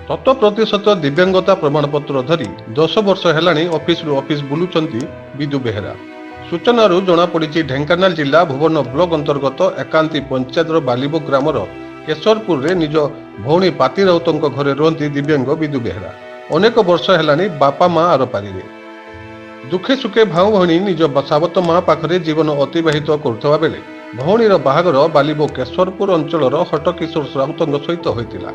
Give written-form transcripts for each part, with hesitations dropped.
ଶତ ପ୍ରତିଶତ ଦିବ୍ୟାଙ୍ଗତା ପ୍ରମାଣପତ୍ର ଧରି 10 ବର୍ଷ ହେଲାଣି ଅଫିସରୁ ଅଫିସ ବୁଲୁଛନ୍ତି ବିଦୁ ବେହେରା। ସୂଚନାରୁ ଜଣାପଡ଼ିଛି, ଢେଙ୍କାନାଳ ଜିଲ୍ଲା ଭୁବନ ବ୍ଲକ ଅନ୍ତର୍ଗତ ଏକାନ୍ତି ପଞ୍ଚାୟତର ବାଲିବୋ ଗ୍ରାମର କେଶରପୁରରେ ନିଜ ଭଉଣୀ ପାତି ରାଉତଙ୍କ ଘରେ ରୁହନ୍ତି ଦିବ୍ୟାଙ୍ଗ ବିଦୁ ବେହେରା। ଅନେକ ବର୍ଷ ହେଲାଣି ବାପା ମା ଆରପାରିରେ। ଦୁଃଖେ ସୁଖେ ଭାଉ ଭଉଣୀ ନିଜ ସାବତ ମା ପାଖରେ ଜୀବନ ଅତିବାହିତ କରୁଥିବା ବେଳେ ଭଉଣୀର ବାହାଘର ବାଲିବୋ କେଶରପୁର ଅଞ୍ଚଳର ହଟକିଶୋର ରାଉତଙ୍କ ସହିତ ହୋଇଥିଲା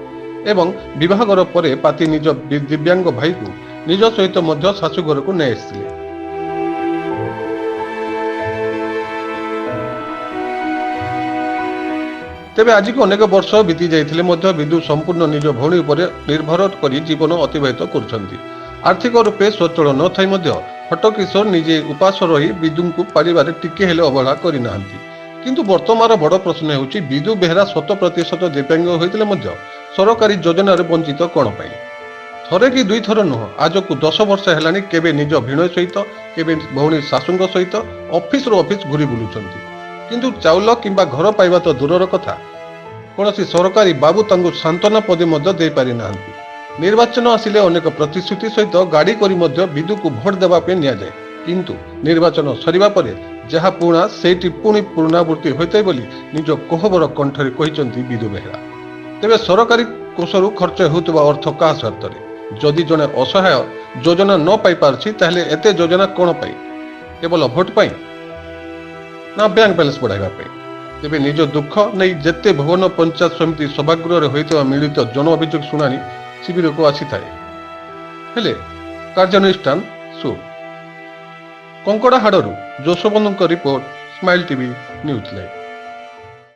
ଏବଂ ବିବାହଘର ପରେ ପାତି ନିଜ ଦିବ୍ୟାଙ୍ଗ ଭାଇକୁ ନିଜ ସହିତ ମଧ୍ୟ ଶାଶୁଘରକୁ ନେଇ ଆସିଥିଲେ। ତେବେ ଆଜିକୁ ଅନେକ ବର୍ଷ ବିତି ଯାଇଥିଲେ ମଧ୍ୟ ବିଦୁ ସମ୍ପୂର୍ଣ୍ଣ ନିଜ ଭଉଣୀ ଉପରେ ନିର୍ଭର କରି ଜୀବନ ଅତିବାହିତ କରୁଛନ୍ତି। ଆର୍ଥିକ ରୂପେ ସଚ୍ଛଳ ନଥାଇ ମଧ୍ୟ ହଟକିଶୋର ନିଜେ ଉପାସ ରହି ବିଦୁଙ୍କୁ ପାଳିବାରେ ଟିକେ ହେଲେ ଅବହେଳା କରିନାହାନ୍ତି। କିନ୍ତୁ ବର୍ତ୍ତମାନର ବଡ଼ ପ୍ରଶ୍ନ ହେଉଛି, ବିଦୁ ବେହେରା 100% ଦିବ୍ୟାଙ୍ଗ ହୋଇଥିଲେ ମଧ୍ୟ ସରକାରୀ ଯୋଜନାରେ ବଞ୍ଚିତ କ'ଣ ପାଇଁ? ଥରେ କି ଦୁଇଥର ନୁହଁ, ଆଜକୁ 10 ବର୍ଷ ହେଲାଣି କେବେ ନିଜ ଭିଣୋଇ ସହିତ, କେବେ ଭଉଣୀ ଶାଶୁଙ୍କ ସହିତ ଅଫିସରୁ ଅଫିସ ଘୁରି ବୁଲୁଛନ୍ତି। କିନ୍ତୁ ଚାଉଳ କିମ୍ବା ଘର ପାଇବା ତ ଦୂରର କଥା, କୌଣସି ସରକାରୀ ବାବୁ ତାଙ୍କୁ ସାନ୍ତ୍ୱନା ପଦେ ମଧ୍ୟ ଦେଇପାରିନାହାନ୍ତି। ନିର୍ବାଚନ ଆସିଲେ ଅନେକ ପ୍ରତିଶ୍ରୁତି ସହିତ ଗାଡ଼ି କରି ମଧ୍ୟ ବିଦୁକୁ ଭୋଟ ଦେବା ପାଇଁ ନିଆଯାଏ। କିନ୍ତୁ ନିର୍ବାଚନ ସରିବା ପରେ ଯାହା ପୁରୁଣା ସେଇଠି ପୁଣି ପୁନରାବୃତ୍ତି ହୋଇଥାଏ ବୋଲି ନିଜ କୋହବର କଣ୍ଠରେ କହିଛନ୍ତି ବିଦୁ ବେହେରା। ତେବେ ସରକାରୀ କୋଷରୁ ଖର୍ଚ୍ଚ ହେଉଥିବା ଅର୍ଥ କାହା ସ୍ୱାର୍ଥରେ? ଯଦି ଜଣେ ଅସହାୟ ଯୋଜନା ନ ପାଇପାରୁଛି, ତାହେଲେ ଏତେ ଯୋଜନା କ'ଣ ପାଇଁ? କେବଳ ଭୋଟ ପାଇଁ ନା ବ୍ୟାଙ୍କ ବାଲାନ୍ସ ବଢ଼ାଇବା ପାଇଁ? ତେବେ ନିଜ ଦୁଃଖ ନେଇ ଯେତେ ଭୁବନ ପଞ୍ଚାୟତ ସମିତି ସଭାଗୃହରେ ହୋଇଥିବା ମିଳିତ ଜନ ଅଭିଯୋଗ ଶୁଣାଣି ଶିବିରକୁ ଆସିଥାଏ, ହେଲେ କାର୍ଯ୍ୟାନୁଷ୍ଠାନ ଶୂନ। କଙ୍କଡ଼ାହାଡ଼ରୁ ଯଶୋବନ୍ତଙ୍କ report, smile TV news live.